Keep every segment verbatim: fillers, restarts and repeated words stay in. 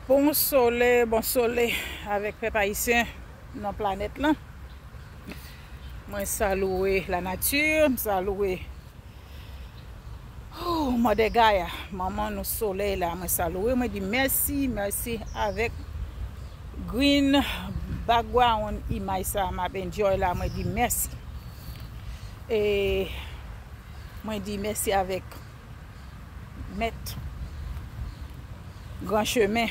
Bon sole, bon sole avèk pèp ayisyen nan planèt lan. Mwen salwe lanati, m salwe, oh, Mother Gaia, manman nou solèy la. Mwen salwe, mwen di mèsi, mèsi avèk green background imaj sa m ap enjoy la. Mwen di mèsi. E mwen di mèsi avèk mèt gran chemen,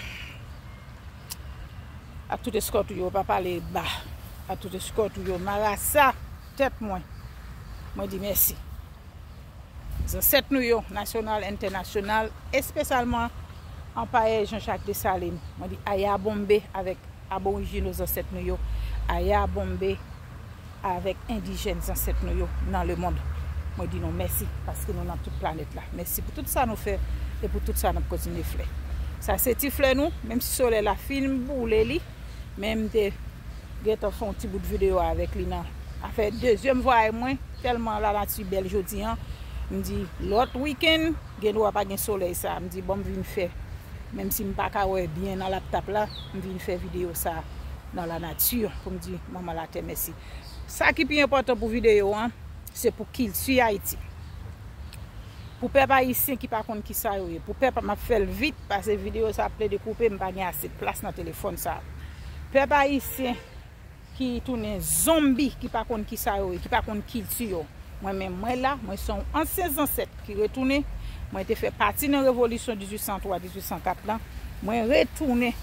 ak tout eskòt ou yo, pa pale ba, ak tout eskòt ou yo, marasa tèt mwen, mwen di mèsi. Zansèt nou yo, nasyonal, entènasyonal, espesyalman anpayè Jean Jacques Dessalines, mwen di aya bonbe avèk aborijino zansèt nou yo, aya bonbe avèk endijèn zansèt nou yo nan lemonn. Mwen di nou mèsi paske nou nan tout planèt la. Mèsi pou tout sa nou fè e pou tout sa n ap kontinye fè. Sa se ti flè nou, menm si solèy la fin boule li, men m te gentan fè yon ti bout videyo avèk li nan afè dezyèm vwayaj mwen, tèlman lanati bèl jodi an. M di lòt wikenn, gen dwa pa gen solèy sa. M di bon, m vin fè, menm si m pa ka wè byen nan laptòp la, m vin fè videyo sa nan lanati pou m di manman latè mèsi. Sa ki pi enpòtan pou videyo an, se pou kilti Ayiti. Pou pèp ayisyen ki pa konn kisa yo ye. Pou pèp, m ap fè l vit, paske videyo sa ap plede koupe, m pa gen ase plas nan telefòn sa. Pèp ayisyen ki tounen zonbi, ki pa konn kisa yo ye, ki pa konn kilti yo. Mwen menm, mwen la, mwen se yon ansyen zansèt ki retounen. Mwen te fè pati nan revolisyon dizuit san twa, dizuit san kat lan. Mwen retounen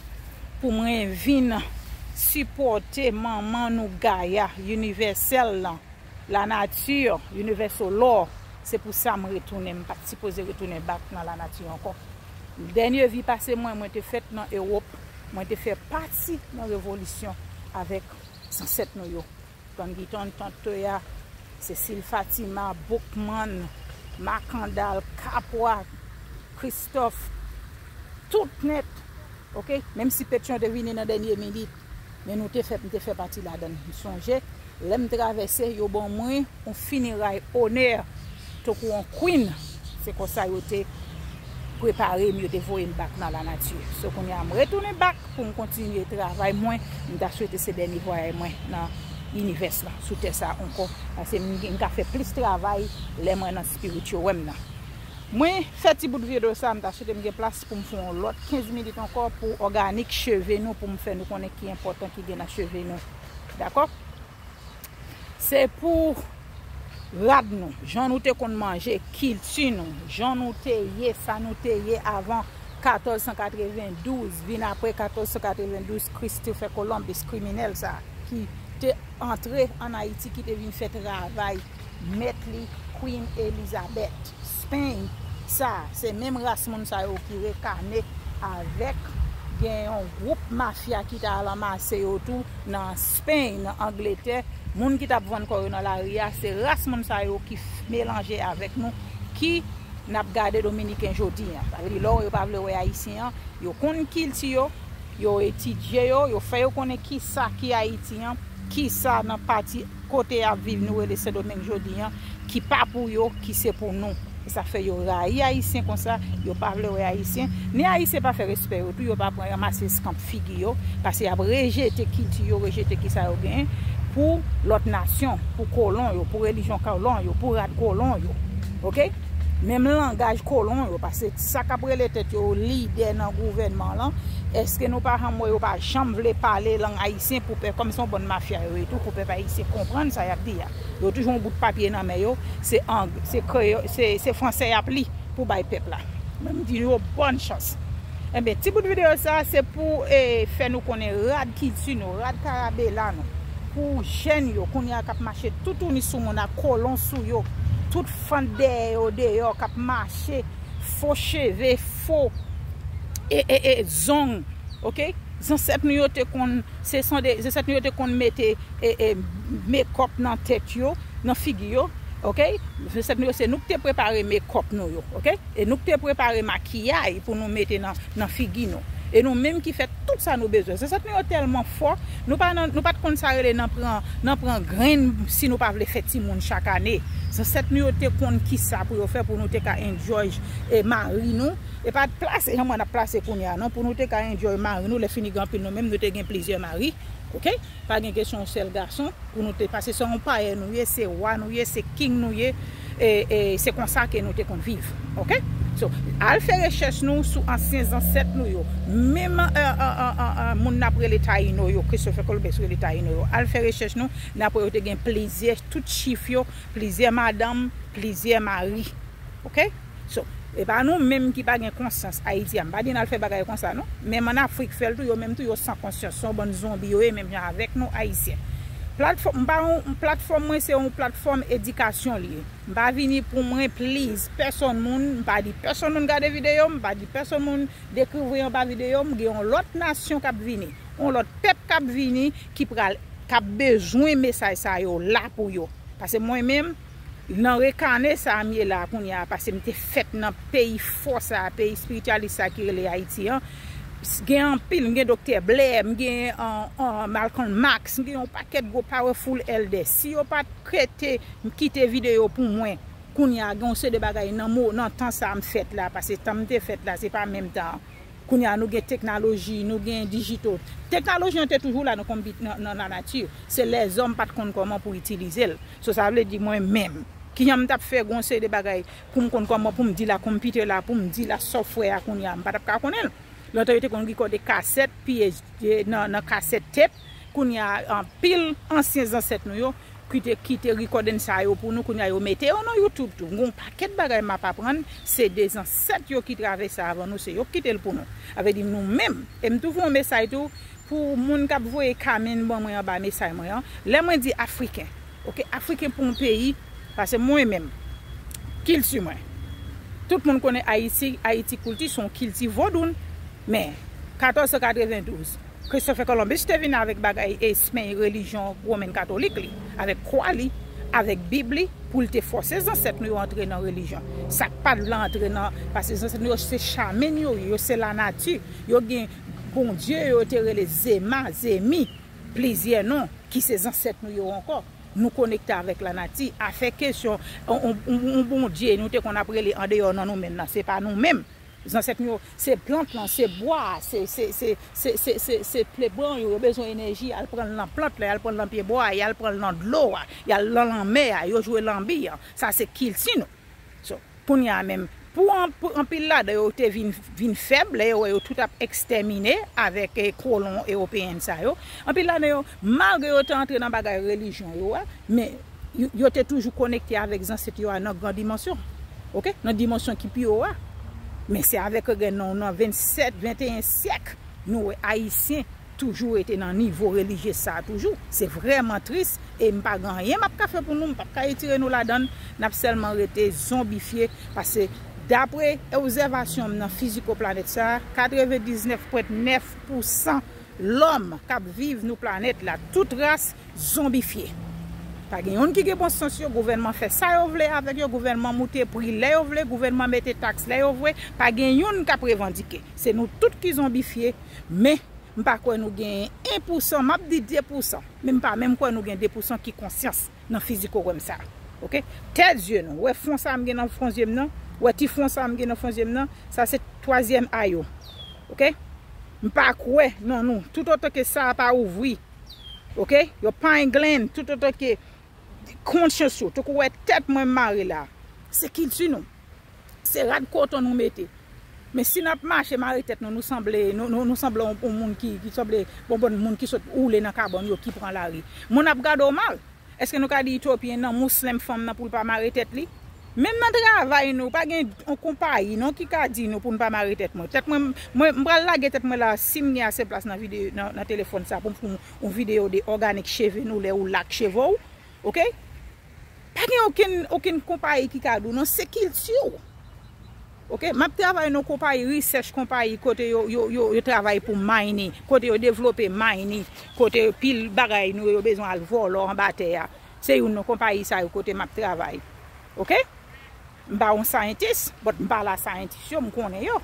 pou mwen vin sipòte manman nou Gaya, inivèsèl lan, lanati, universal law. Se pou sa m retounen, m pa t sipoze retounen back nan lanati ankò. Dènye vi pase mwen, mwen te fèt nan Ewòp, mwen te fè pati nan revolisyon avèk zansèt nou yo. Tann Giton, Tant Toya, Cécile Fatima, Boukman, Makandal, Kapwa, Kristòf, tout nèt, oke? Menm si Petyon te vini nan dènye minit, men nou te fè, m te fè pati ladan l. M sonje, lè m travèse, yo ban mwen yon fineray onè, tankou yon queen. Se konsa yo te prepare m, yo te voye m back nan lanati. So, kounye a, m retounen back pou m kontinye travay mwen. M ta swete se dènye vwayaj mwen nan inivès la, sou tè sa ankò. Paske m, m ka fè plis travay lè mwen nan spirit yo wè m nan. Mwen fè ti bout videyo sa, m ta swete m gen plas pou m fè yon lòt kenz minit ankò pou òganik cheve nou, pou m fè nou konnen ki enpòtan ki gen nan cheve nou. Dakò? Se pou rad nou, jan nou te konn manje, kilti nou, jan nou te ye, sa nou te ye avan katòz san katrevendouz, vin apre katòz san katrevendouz, Christopher Columbus, kriminèl sa, ki te antre ann Ayiti, ki te vin fè travay mèt li, Queen Elizabeth. Spain, sa, se menm ras moun sa yo ki rekane avèk, gen yon gwoup mafya ki ta al anmase yo tou nan Spain, nan Angletè. Moun ki t ap vann kò yo nan lari a, se ras moun sa yo ki f-, melanje avèk nou, ki n ap gade Dominiken jodi an. Sa vle di, lè yo pa vle wè Ayisyen an, yo konn kilti yo, yo etidye yo, yo fè yo konnen kisa ki Ayiti an, kisa nan pati kote y ap viv nou rele Sendomeng jodi an, ki pa pou yo, ki se pou nou. E sa fè yo rayi Ayisyen konsa, yo pa vle wè Ayisyen. Ni Ayisyen pa fè respè yo tou, yo pa pran ranmase eskanp figi yo, paske y ap rejete kilti yo, rejete kisa yo genyen pou lòt nasyon, pou kolon yo, pou relijyon kolon yo, pou rad kolon yo. Oke? Menm langaj kolon yo, paske sa k ap rele tèt yo lidè nan gouvènman lan, èske nou pa janm wè yo pa janm vle pale lang ayisyen pou pèp, kòm se yon bann mafya yo ye tou, pou pèp ayisyen konprann sa y ap di a? Yo toujou yon bout papye nan men yo, se ang-, se kreyò-, se, se fransè y ap li pou bay pèp la. Mwen, m di yo bòn chans. Enben, ti bout videyo sa, se pou, e, fè nou konnen rad kilti nou, rad karabela nou. Pou jèn yo, kounye a k ap mache toutouni sou moun ak kolon sou yo, tout fant dèyè yo deyò, k ap mache, fo cheve, fo, e, e, e, zong, oke? Zansèt nou yo te konn, se san de, zansèt nou yo te konn mete, e, e, mekòp nan tèt yo, nan figi yo, oke? Zansèt nou yo, se nou ki te prepare mekòp nou yo, oke? E nou ki te prepare makiyay pou nou mete nan, nan figi nou. E nou menm ki fè tout sa nou bezwen. Zansèt nou yo tèlman fò, nou pa nan, nou pa t konn sa rele nan pran, nan pran grenn si nou pa vle fè timoun chak ane. Zansèt nou yo te konn kisa pou yo fè pou nou te ka enjoy e mari nou. E pa t plase jan mwen ap plase kounye a non, pou nou te ka enjoy mari nou, lè fini gen anpil nou menm, nou te gen plizyè mari. Oke? Pa gen kesyon yon sèl gason pou nou te pase. Se yon payè nou ye, se wa nou ye, se king nou ye. E, e se konsa ke nou te konn viv. Oke? So, al fè rechèch nou sou ansyen zansèt nou yo. Menm e, e, e, e, e, moun n ap rele Tayino yo, Christopher Columbus rele Tayino yo. Al fè rechèch nou, n ap wè yo te gen plizyè, tout chif yo, plizyè madanm, plizyè mari. Oke? So, e pa nou menm ki pa gen konsyans Ayiti a. M pa di n al fè bagay konsa non. Menm ann Afrik fè l tou, yo menm tou yo san konsyans. Se yon bann zonbi yo ye, menm jan avèk nou Ayisyen. Platfòm, m pa yon, platfòm mwen se yon platfòm edikasyon li ye. M pa vini pou mwen please pèsonn moun, m pa di pèsonn moun gade videyo m, m pa di pèsonn moun dekri vre anba videyo m, gen yon lòt nasyon k ap vini, yon lòt pèp k ap vini ki pral, k ap bezwen mesaj sa yo la pou yo. Paske mwen menm, nan rekane sa a m ye la kounye a, paske m te fèt nan peyi fò sa a, peyi espiritualis sa a ki rele Ayiti an. S- Gen anpil, m gen Doktè Blair, m gen an, an, Malcolm Max, m gen yon pakèt gwo powerful elder. Si yo pa t rete kite videyo pou mwen, kounye a gen yon seri de bagay nan mo, nan tan sa a m fèt la, paske tan m te fèt la, se pa menm tan an. Kounye a nou gen teknoloji, nou gen digital. Teknoloji an te toujou la nan, konbit- nan, nan lanati. Se lèzòm pa t konn kòman pou itilize l. So, sa vle di mwen menm, kijan m t ap fè gen yon seri de bagay pou m konn kòman pou m deal ak computer la, pou m deal ak software a kounye a, m pa t ap ka konnen l. Lontan yo te konn rekòde kasèt, P H D, nan, nan kasèt tape. Kounye a, anpil ansyen zansèt nou yo ki te, ki te recording sa yo pou nou, kounye a yo mete yo nan YouTube tou. Gon pakèt bagay m ap aprann, se de zansèt yo ki travèse avan nou, se yo ki kite l pou nou. Sa vle di nou menm. E m tou voye yon mesaj tou pou moun k ap voye comment ban mwen anba mesaj mwen an. Lè mwen di Afriken, oke, Afriken pou yon peyi, paske mwen menm, kilti mwen. Tout moun konnen Ayiti, Ayiti kilti se yon kilti vodoun. Men, katòz san katrevendouz, Christopher Columbus te vin avèk bagay Espay, relijyon Women Katolik li, avèk kwa li, avèk Bib li, pou l te fòse zansèt nou yo antre nan relijyon. Sa k pa t vle antre nan, paske zansèt nou yo se chamen yo ye, yo se lanati, yo gen Bondye yo te rele Zema, Zemi, plizyè non, ki se zansèt nou yo ankò. Nou konekte avèk lanati. Afè kesyon, on, on, on, on Bondye nou te konn ap rele andeyò nan nou menm nan, se pa nou menm. Zansèt nou yo, se plant lan, se bwa a, se, se, se, se, se, se, se pye bwa yo, yo bezwen enèji, y al pran l nan plant la, y al pran l nan pye bwa a, y al pran l nan dlo a, y al nan lanmè a, yo jwe lanbi an. Sa se kilti nou. So, kounye a menm, pou an- pou anpil ladan yo te vin, vin fèb, lè yo wè yo tout ap ekstèmine avèk eh, kolon ewopeyen sa yo, anpil ladan yo, malgre yo te antre nan bagay relijyon yo a, men yo, yo te toujou konekte avèk zansèt yo a nan gran dimansyon. Oke? Nan dimansyon ki pi wo a. Men se avèk règèn nan, nan vennsèt, venteyen syèk, nou wè Ayisyen toujou rete nan nivo relijye sa a toujou. Se vrèman tris e m pa gen anyen m ap ka fè pou nou, m p ap ka retire nou ladan l. N ap sèlman rete zonbifye paske, dapre obsèvasyon m nan fizikoplanèt sa a, katrevendiznèf pwen nèf pousan lòm k ap viv nou planèt la, tout ras zonbifye. Pa gen youn ki gen bon sans yo, gouvènman fè sa yo vle avèk yo, gouvènman moute pri lè yo vle, gouvènman mete taks lè yo vle, pa gen youn k ap revandike. Se nou tout ki zonbifye, men m pa kwè nou gen en pousan, m ap di de pousan, men m pa menm kwè nou gen de pousan ki konsyans nan fiziko wè m sa. Oke? Tèt zye nou, wè fon sa m gen nan fon zye m nan, wè ti fon sa m gen nan fon zye m nan, sa se twazyèm ay yo. Oke? M pa kwè nan nou, toutotan ke sa a pa ouvri. Oke? Yo pa englenn, toutotan ke konsyans yo, tankou wè tèt mwen mare la. Se kilti nou. Se rad koton nou mete. Men si n ap mache mare tèt nou, nou sanble, nou, nou, nou sanble yon, yon moun ki, ki sanble yon bann moun ki sot woule nan kabann yo, ki pran lari. Moun ap gade w mal. Èske nou ka di Ethiopien nan, Muslim fanm nan pou l pa mare tèt li? Menm nan travay nou, pa gen yon konpayi non ki ka di nou pou n pa mare tèt mwen. Tèt mwen, mwen, m pral lage tèt mwen la, si m gen ase plas nan videyo, nan, nan telefòn sa pou m fè yon, yon videyo de òganik cheve nou lè ou lak cheve w. Oke? Pa gen okenn, okenn konpayi ki ka di w non, se kilti w. Oke? M ap travay nan konpayi, research konpayi, kote yo, yo, yo, yo travay pou mining, kote yo devlope mining, kote pil bagay nou yo bezwen al vòlò anba tè a. Se youn nan konpayi sa yo kote m ap travay. Oke? M pa yon scientist, but m pale a scientist yo, m konnen yo.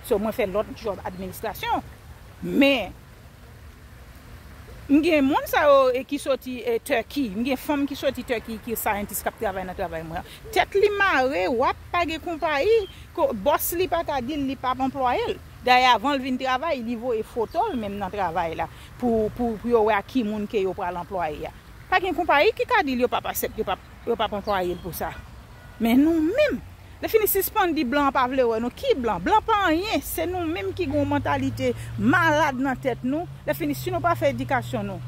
So, mwen fè lòt job administrasyon. Men, m gen moun sa yo e ki soti e, Turkey. M gen fanm ki soti Turkey ki scientist k ap travay nan travay mwen an. Tèt li mare, w ap pa gen konpayi, ko- bòs li pa ka di l li p ap anplwaye l. Dayè, avan l vin travay, li voye foto l menm nan travay la pou, pou, pou yo wè a ki moun ke yo pral anplwaye a. Pa gen konpayi ki ka di l yo p ap aksepte, yo p ap, yo p ap anplwaye l pou sa. Men nou menm, lè fini sispann di blan an pa vle wè nou. Ki blan? Blan pa anyen. Se nou menm ki gen yon mantalite malad nan tèt nou. Lè fini, si nou pa fè edikasyon nou,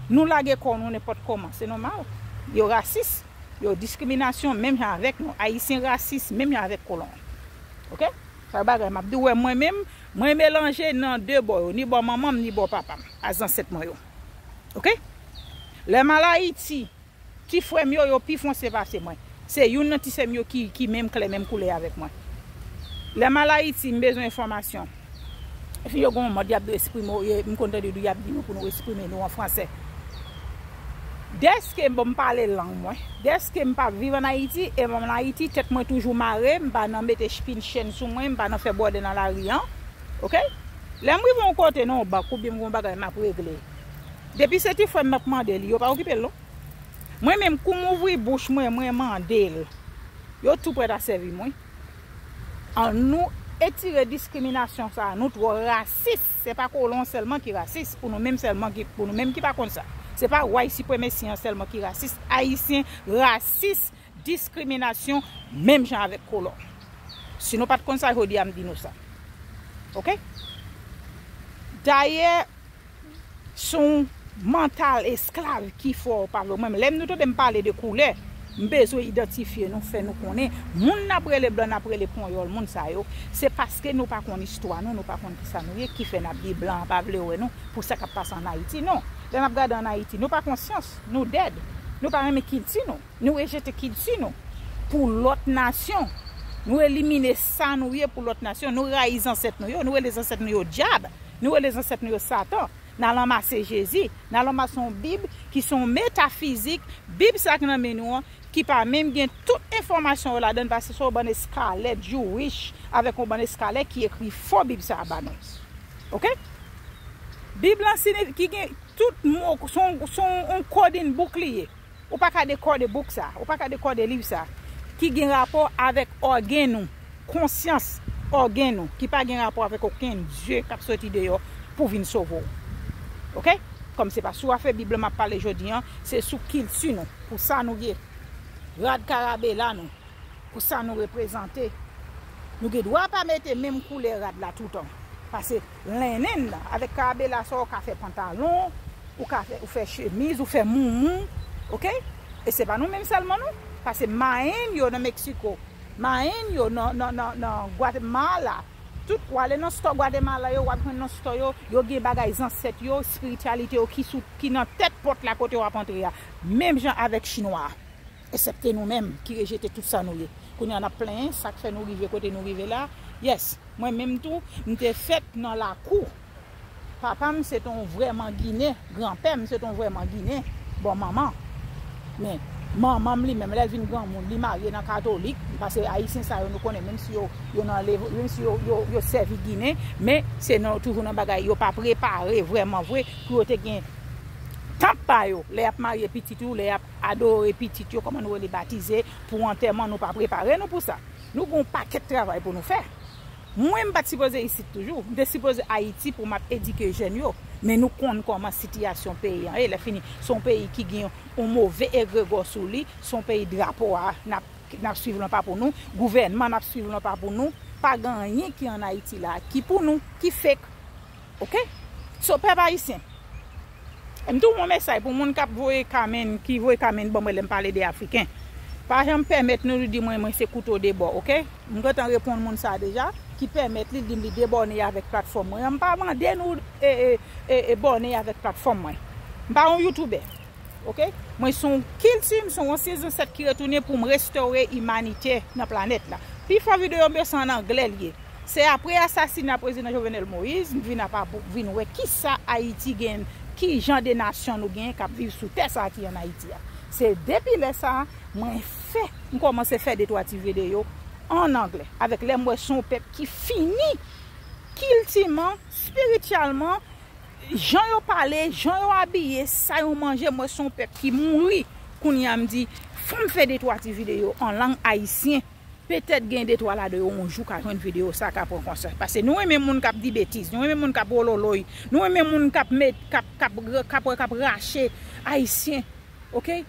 nou lage kò nou nenpòt kòman. Se nòmal. Yo rasis. Yo diskriminasyon menm jan avèk nou. Ayisyen rasis menm jan avèk kolon. Oke? Sa yo bagay m ap di w, wè mwen menm, mwen melanje nan de bò yo, ni bò manman m, ni bò papa m, a zansèt mwen yo. Oke? Lè m al Ayiti, ti frè m yo, yo pi fonse pase mwen. Se youn nan ti sè m yo ki, ki menm klè, menm koulè avèk mwen. Lè m al Ayiti, m bezwen enfòmasyon. Epi yo gen yon mòd y ap dwe eksprime w, yo- m konn tande y ap di nou pou nou eksprime nou an fransè. Dèske, bon, m pale lang mwen. Dèske m pa viv ann Ayiti, e m ann Ayiti, tèt mwen toujou mare, m pa nan mete chpin chèn sou mwen, m pa nan fè bwòdè nan lari an. Oke? Lè m rive yon kote nan yon bank oubyen m gen yon bagay m ap regle, depi se ti frè m m ap mande li, yo pa okipe l non. Mwen menm, kou m ouvri bouch mwen, mwen mande l, yo tou prèt a sèvi m, wi. Ann nou etire diskriminasyon sa a, nou twò rasis. Se pa kolon sèlman ki rasis, pou nou menm sèlman ki, pou nou menm ki pa konn sa. Se pa white supremacy an sèlman ki rasis. Ayisyen rasis, diskriminasyon, menm jan avèk kolon. Si nou pa t konn sa, jodi a m di nou sa. Oke? Dayè, se yon mantal esklav ki fè w pa vle. Mwen, lè nou tande m pale de koulè, m bezwen idantifye nou, fè nou konnen moun n ap rele blan, n ap rele ponyòl, moun sa yo, se paske nou pa konn istwa nou, nou pa konn kisa nou ye, ki fè n ap di blan an pa vle wè nou pou sa k ap pase ann Ayiti. Non, lè n ap gade ann Ayiti, nou pa konsyans, nou dead, nou pa renmen kilti nou. Nou rejete kilti nou pou lòt nasyon. Nou elimine sa nou ye pou lòt nasyon. Nou rayi zansèt nou yo. Nou rele zansèt nou yo dyab. Nou rele zansèt nou yo Satan. N al anmase Jezi. N al anmase yon Bib ki se yon metafizik. Bib sa k nan men nou an, ki pa menm gen tout enfòmasyon yo ladan l, paske se yon bann eskalè Jewish avèk yon bann eskalè ki ekri fo Bib sa a ba nou. Oke? Bib lan ki gen tout mo, se yon, se yon coding book li ye. Ou pa ka dekòde bouk sa, ou pa ka dekòde liv sa, ki gen rapò avèk ògèn ou, konsyans ògèn ou, ki pa gen rapò avèk okenn dye k ap soti deyò pou vin sove w. Oke? Kòm se pa sou afè Bib la m ap pale jodi an, se sou kilti nou, pou sa nou ye, rad karabela nou, pou sa nou reprezante. Nou gen dwa pa mete menm koulè rad la toutan. Pase lennen nan, avèk karabela sa, ou ka fè pantalon, ou ka fè, ou fè chemiz, ou fè moumou, oke? E se pa nou menm sèlman non. Pase Mayen yo nan Meksiko, Mayen yo nan, nan, nan, nan Gwatemala, tout w ale nan stò Gwatemala yo, w ap jwenn nan stò yo, yo gen bagay zansèt yo, espirityalite yo ki sou, ki nan tèt pòt la kote w ap antre a. Menm jan avèk chinwa a. Eksepte nou menm ki rejete tout sa nou ye. Kounye a n ap plenyen sa k fè nou rive kote nou rive la. Yes, mwen menm tou, m te fèt nan lakou. Papa m se te yon vrè manginen, granpè m se te yon vrè manginen, bò manman. Men, manman m li menm, lè l vin granmoun, li marye nan katolik, paske ayisyen sa yo nou konnen, menm si yo, yo nan lev, menm si yo, yo, yo sèvi Ginen, men se nan, toujou nan bagay, yo pa prepare vrèman vre pou yo te gen tanp pa yo, lè y ap marye pitit ou, lè y ap adore pitit yo, kòman nou rele batize, pou antèman, nou pa prepare nou pou sa. Nou gen yon pakèt travay pou nou fè. Mwen, m pa t sipoze isit toujou. M te sipoze Ayiti pou m ap edike jèn yo. Men nou konn kòman sitiyasyon peyi an ye. Lè fini, se yon peyi ki gen yon move egregò sou li. Se yon peyi drapo a, n ap, n ap swiv lan pa pou nou. Gouvènman, n ap swiv lan pa pou nou. Pa gen anyen ki ann Ayiti la ki pou nou, ki fake. Oke? So, pèp ayisyen, e m tou yon mesaj pou moun k ap voye kamenn, ki voye kamenn ban mwen lè m pale de Afriken. Pa janm pèmèt nou di mwen, mwen se kouto de bò, oke? M gentan reponn moun sa a deja, ki pèmèt li di m li debòne avèk platfòm mwen an. M pa mande nou e, e, e, e bòne avèk platfòm mwen. M pa yon youtubè. Oke? Mwen se yon kilti, m se yon ansyen zansèt ki retounen pou m restore imanite nan planèt la. Pifò videyo m yo se ann anglè l ye. Se apre asasina Prezidan Jovenel Moïse, m vin ap ap vin wè kisa Ayiti gen, ki jan de nasyon nou gen k ap viv sou tè sa a ki ann Ayiti a. Se depi lè sa a, mwen fè, m kòmanse fè de twa ti videyo ann anglè, avèk lè m wè se yon pèp ki fini, kiltiman, espirityalman, jan yo pale, jan yo abiye, sa yo manje, mwen se yon pèp ki mouri. Kounye a m di, fò m fè de twa ti videyo an lang ayisyen. Petèt gen de twa ladan yo yon jou ka jwenn videyo sa, ka pran konsyans. Paske nou renmen moun k ap di betiz, nou renmen moun k ap wololoy, nou renmen moun k ap met, k ap, k ap, k ap, k ap rache ayisyen, oke?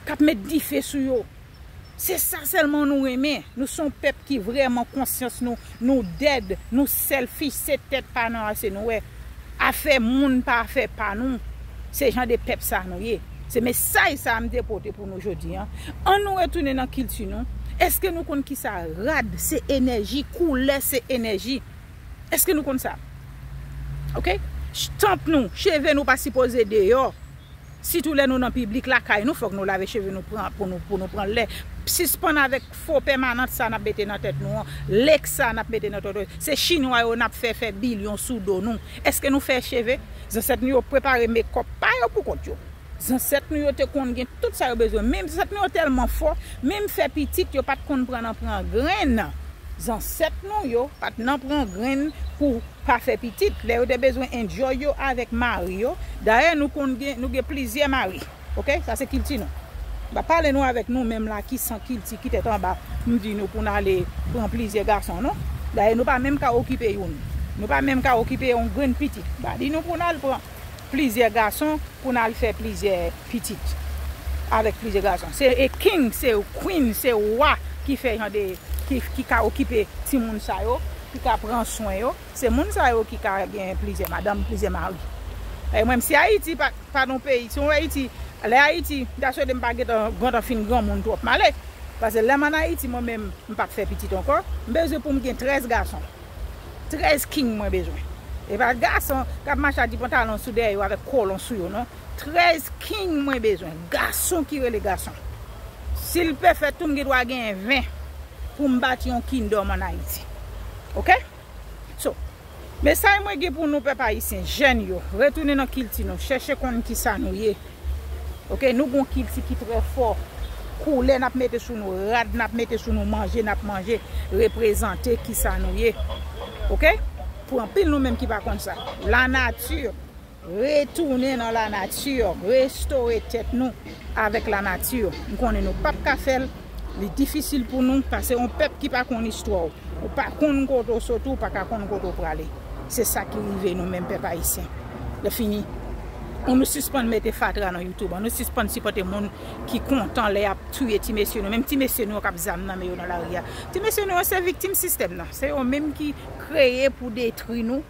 K ap met dife sou yo. Se sa sèlman nou renmen. Nou se yon pèp ki vrèman konsyans nou, nou dead, nou selfish, se tèt pa nou a se nou wè. Afè moun pa afè pa nou. Se jan de pèp sa nou ye. Se mesaj sa a m te pote pou nou jodi a. An nou retounen nan kilti nou. Èske nou konn kisa rad se enèji, koulè se enèji? Èske nou konn sa? Oke? Tanp nou, cheve nou pa sipoze deyò. Sitou lè nou nan piblik, lakay nou, fòk nou lave cheve nou pran, pou nou, pou nou pran lè. Sispann avèk fo pèmanant sa n ap mete nan tèt nou an, lèk sa n ap mete nan tèt nou. Se chinwa yo n ap fè fè bilyon sou do nou. Èske nou fè cheve? Zansèt nou yo prepare mekòp pa yo pou kont yo. Zansèt nou yo te konn gen tout sa yo bezwen. Menm zansèt nou yo tèlman fò, menm fè pitit yo pa t konn pran nan pran grenn. Zansèt nou yo pa t nan pran grenn pou pa fè pitit. Lè yo te bezwen enjoy yo avèk mari yo. Dayè nou konn gen, nou gen plizyè mari. Oke? Sa se kilti nou. M pa pale nou avèk nou menm la ki san kilti, ki tèt anba. M di nou pou n ale pran plizyè gason, non. Dayè nou pa menm ka okipe youn. Nou pa menm ka okipe yon grenn pitit. M pa di nou pou n al pran plizyè gason pou n al fè plizyè pitit avèk plizyè gason. Se e king, se queen, se wa ki fè jan de, ki, ki ka okipe timoun sa yo, ki ka pran swen yo. Se moun sa yo ki ka gen plizyè madanm, plizyè mari. E mwen, si Ayiti pa, pa yon peyi, si yon Ayiti, lè Ayiti, m ta swete m pa gentan, gentan fin granmoun twòp, m ale. Paske lè m ann Ayiti, mwen menm, m p ap fè pitit ankò. M bezwen pou m gen trèz gason. Trèz king mwen bezwen. E pa gason k ap mache ak ti pantalon sou dèyè yo avèk kolon sou yo, non. Trèz king mwen bezwen. Gason ki rele gason. Si l pèfèt tou, m gen dwa genyen ven pou m bati yon kingdom ann Ayiti. Oke? So, mesaj mwen gen pou nou, pèp ayisyen, jèn yo, retounen nan kilti nou, chèche konn kisa nou ye. Oke, nou gon kilti ki trè fò. Koulè n ap mete sou nou, rad n ap mete sou nou, manje n ap manje, reprezante kisa nou ye. Oke? Pou anpil nou menm ki pa konn sa. Lanati, retounen nan lanati, restore tèt nou avèk lanati. M konnen nou p ap ka fè l, li difisil pou nou, paske yon pèp ki pa konn istwa w, ou pa konn kote w soti, ou pa ka konn kote w prale. Se sa ki rive nou menm pèp ayisyen. Lè fini, an nou sispann mete fatra nan YouTube, an nou sispann sipòte moun ki kontan lè y ap touye ti mesye nou, menm ti mesye nou yo k ap zam nan men yo nan lari a. Ti mesye nou yo se viktim sistèm nan. Se yo menm ki kreye pou detri nou.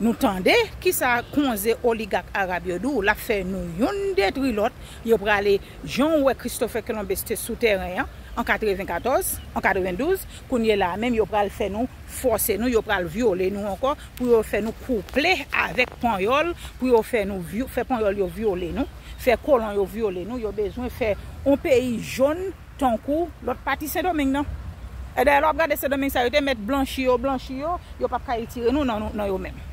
Nou tande kisa konze oligak arab yo di w, l ap fè nou youn detri lòt. Yo prale, jan w wè Christopher Columbus te sou tèren an, an katrevenkatòz, an katrevendouz, kounye la a menm yo pral fè nou, fòse nou, yo pral vyole nou ankò, pou yo fè nou kouple avèk panyòl, pou yo fè nou vyo-, fè panyòl yo vyole nou, fè kolon yo vyole nou, yo bezwen fè yon peyi jòn tankou lòt pati Sendomeng nan. E dayè, lè w ap gade Sendomeng sa, yo te mèt blanchi yo, blanchi yo, yo p ap ka etire nou nan, nan yo menm.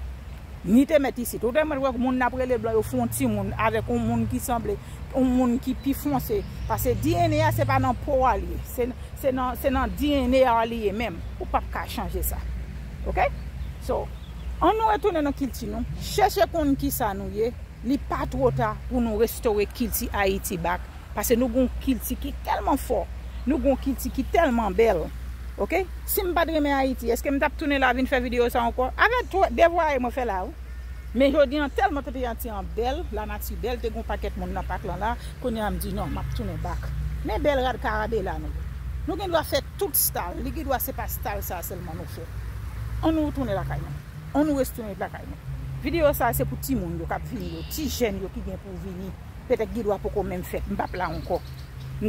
Ni te mèt isit. Ou te mèt wè moun n ap rele blan, yo fè yon timoun avèk yon moun ki sanble, yon moun ki pi fonse. Paske D N A a, se pa nan po a l ye. Se, se nan, se nan D N A a li ye menm. Ou p ap ka chanje sa. Oke? So, an nou retounen nan kilti nou. Chèche konn kisa nou ye. Li pa twò ta pou nou restore kilti Ayiti back. Paske nou gon kilti ki tèlman fò. Nou gon kilti ki tèlman bèl. Oke? Si m pa t renmen Ayiti, èske m t ap tounen la vin fè videyo sa ankò? Avèk twa, de vwaye mwen fè la, wi. Men jodi an, tèlman peyi Ayiti an bèl, lanati bèl, te gon pakèt moun nan pak lan la, kounye a m di non, m ap tounen back. Men bèl rad karabela nou yo. Nou gen dwa fè tout style, li gen dwa se pa style sa sèlman nou fè. An nou retounen lakay nou. An nou retounen lakay nou. Videyo sa se pou timoun yo k ap vini yo, ti jèn yo ki gen pou vini. Petèt gen dwa poko menm fèt, m p ap la ankò.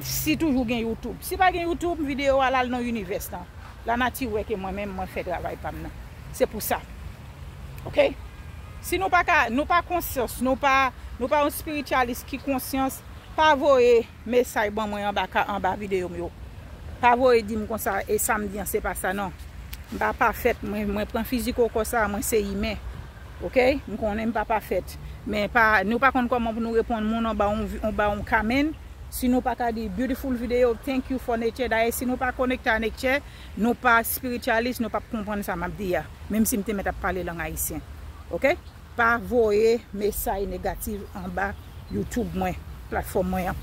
Si toujou gen YouTube. Si pa gen YouTube, videyo a al nan univers lan. Lanati wè ke mwen menm, mwen fè travay pa m nan. Se pou sa. Oke? Si nou pa ka, nou pa konsyans, nou pa, nou pa yon espiritualist ki konsyans, pa voye mesaj ban mwen anba ka, anba videyo m yo. Pa voye di m konsa, e sa m di an, se pa sa non. M pa pafèt, mwen, mwen pran fizik okò sa, mwen se imen. Oke? M konnen m pa pafèt. Men pa, nou pa konn kòman pou nou reponn moun anba yon, anba yon comment. Si nou pa ka di beautiful video, thank you for nature. Dayè, si nou pa konekte a nature, nou pa spiritualist, nou p ap konprann sa m ap di a. Menm si m te mèt ap pale lang ayisyen. Oke? Pa voye mesaj negatif anba YouTube mwen, platfòm mwen an.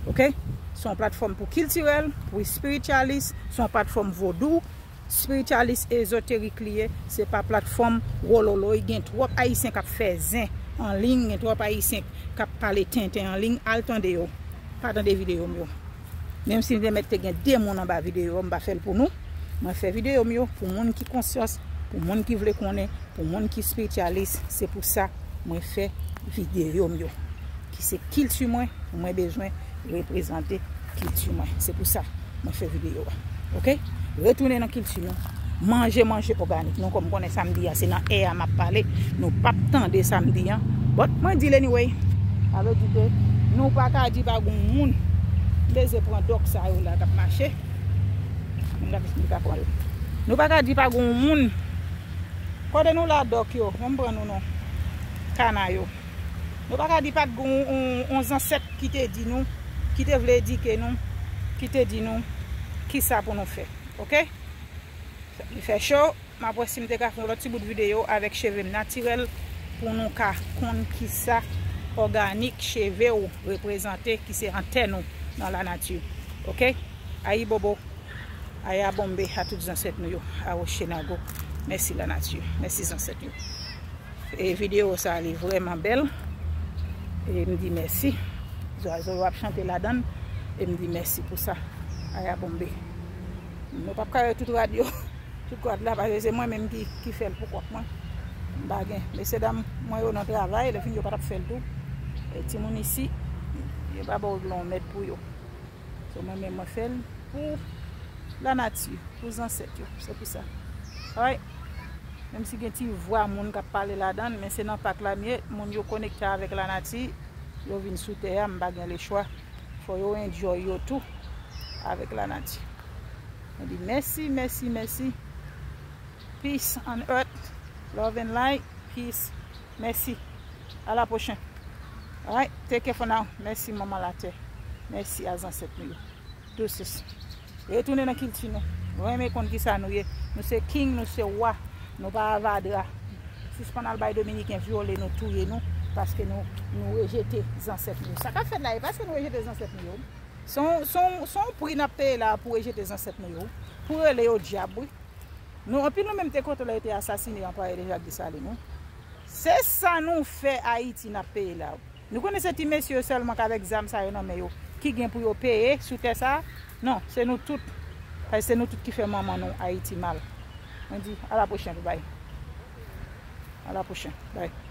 Oke? Se yon platfòm pou kiltirèl, pou spiritualist, se yon platfòm vodou, spiritualist, ezoterik li ye, se pa platfòm wololoy. Gen twòp ayisyen k ap fè zen an liy, gen twòp ayisyen k ap pale tenten an liy, al tande yo. Pa tande videyo m yo. Menm si m te mèt te gen de moun anba videyo, m pa fè l pou nou. Mwen fè videyo m yo pou moun ki konsyans, pou moun ki vle konnen, pou moun ki spiritualist. Se pou sa mwen fè videyo m yo. Ki se kilti mwen, mwen bezwen reprezante kilti mwen. Se pou sa mwen fè videyo a. Oke? Retounen nan kilti nou. Manje, manje òganik. Nou kòm konnen sa m di a, se nan air a m ap pale. Nou p ap tande sa m di an. But mwen di l anyway. Sa vle di ke nou pa ka di pa gon moun. M bezwen pran dòk sa yo la k ap mache. M ka, m ka pran yo. Nou pa ka di pa gon moun. Kote nou la dòk yo? Ban m pran nou non. Kana yo. Nou pa ka di pa t gon yon, yon zansèt ki te di nou, ki te vle edike nou, ki te di nou kisa pou nou fè. Oke? Li fè cho, m ap wè si m te ka fè yon lòt ti bout videyo avèk cheve m natirèl pou nou ka konn kisa òganik cheve w reprezante, ki se antèn ou nan lanati. Oke? Ayibobo, ayabonbe a tout zansèt nou yo, Awo Chenago. Mèsi lanati, mèsi zansèt yo. E videyo sa a, li vrèman bèl. E m di mèsi. Zwazo yo ap chante ladan l. E m di mèsi pou sa. Ayabonbe. Nou p ap ka wè tout rad yo. Tout rad la, paske se mwen menm ki, ki fè l pou kont mwen. M pa gen. Mesye dam mwen yo nan travay, lè fini yo pa t ap fè l tou. E timoun isi, yo pa ba w yon mèd pou yo. So mwen menm mwen fè l pou lanati, pou zansèt yo. Se pou sa. Alright. Menm si gen ti vwa moun k ap pale ladan l, men se nan pak la m ye, moun yo konekte avèk lanati, yo vin sou tè a, m pa gen lechwa. Fò yo enjoy yo tou avèk lanati. Mwen di mèsi, mèsi, mèsi. Peace on earth, love and light, peace. Mèsi. A la pwochen. Alright, take care for now. Mèsi manman latè. Mèsi a zansèt nou yo. Deuces. Retounen nan kilti nou. Nou renmen konn kisa nou ye. Nou se king, nou se wa. Nou pa avadra. Sispann al bay dominiken vyole nou, touye nou, paske nou, nou rejete zansèt nou yo. Sa k ap fèt la, e paske nou rejete zansèt nou yo. Se yon, se yon, se yon pri n ap peye la pou rejete zansèt nou yo. Pou rele yo dyab, wi. Nou, anpil nou menm te kontan lè yo te asasine anplwaye de Jak Desalin, wi. Se sa nou fè Ayiti n ap peye la, wi. Nou konnen se ti mesye yo sèlman k avèk zam sa yo nan men yo ki gen pou yo peye sou tè sa a? Non, se nou tout. Paske se nou tout ki fè manman nou Ayiti mal. Mwen di, a la pwochèn, bye. A la pwochèn, bye.